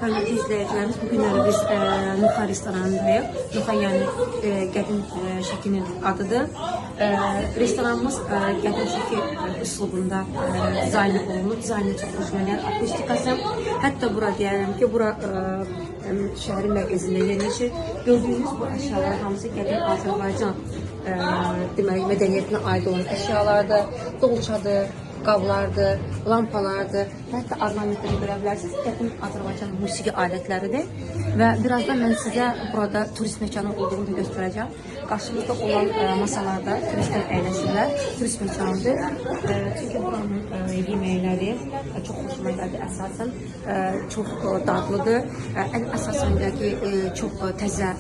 Hörmətli izləyicilərimiz, bu günləri biz Nuxa restoranındayıq. Nuxa yəni qədim Şəkinin adıdır. Restoranımız qədim Şəki üslubunda dizayn olunub. Dizaynı çox xoşuma gəlir, akustikası. Hətta bura deyərəm ki, bura şəhərin mərkəzində yerləşir. Gördüyünüz bu əşyalar hamısı qədim Azərbaycan deməli mədəniyyətinə aid olan əşyalardır. Dolçadır, qablardır, lampalardır, hətta ornamentləri görə bilərsiniz. Qədim Azərbaycan musiqi alətləridir. Və birazdan mən sizə burada turist məkanı olduğunu da göstərəcəm. Qarşımızda olan masalarda turistlər əyləşirlər. Turist məkanıdır. Çünki buranın yeməkləri çox xoşuma gəldi əsasən. Çox dadlıdır. Ən əsasən də ki, çox təzə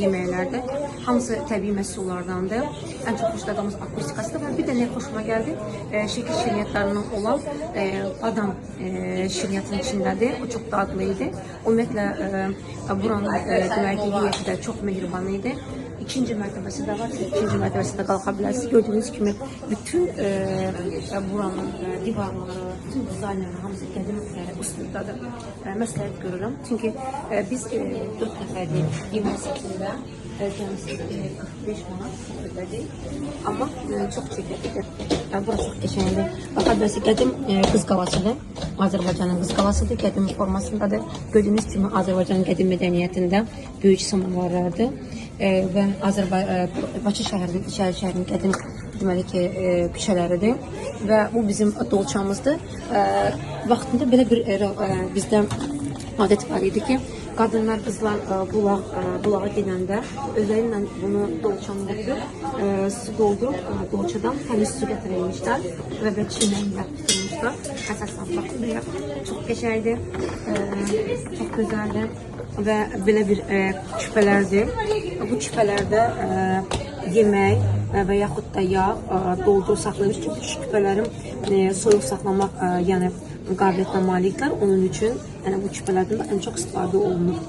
yeməklərdir. Hamısı təbii məhsullardandır. Ən çox xoşladığımız akustikasıdır və bir də nə xoşuma gəldi? Şəki şirniyyatlarından olan badam şirniyyatının içindədir. O çox dadlı idi. Ümumiyyətlə buranın deməli ki, heyəti də çox mehriban idi. İkinci mərtəbəsi də var. Siz ikinci mərtəbəsində qalxa bilərsiniz. Gördüyünüz kimi bütün buranın divarları, bütün dizaynları hamısı qədim üslubdadır. Məsləhət görürəm. Çünki biz 4 nəfərlik yemək setində cəmisi 45 manat ödədik. Amma çox çəkildi. Bura çox qəşəngdir. Baxa bilərsiniz, qədim Qız Qalasıdır. Azərbaycanın Qız Qalasıdır. Qədim formasındadır. Gördüyünüz kimi Azərbaycanın qədim mədəniyyətində böyük samovarlardır. Və Bakı şəhərinin, İçəri şəhərinin qədim deməli ki, küçələridir və bu bizim dolçamızdır. Vaxtında belə bir bizdə adət var idi ki, qadınlar, qızlar bulağa gedəndə özləri ilə bunu dolçanı götürüb, su doldurub, dolçadan təmiz su gətirilmişlər və belə çimənlə tutulmuşlar. Əsasən baxın, belə çox qəşəngdir, çox gözəldir və belə bir küpələrdir. Bu küpələrdə yemək və yaxud da yağ doldurub saxlayırıq. Çünki küpələrin soyuq saxlamaq, yəni qabiliyyətinə maliklər. Onun üçün yəni bu küpələrdən də ən çox istifadə olunur.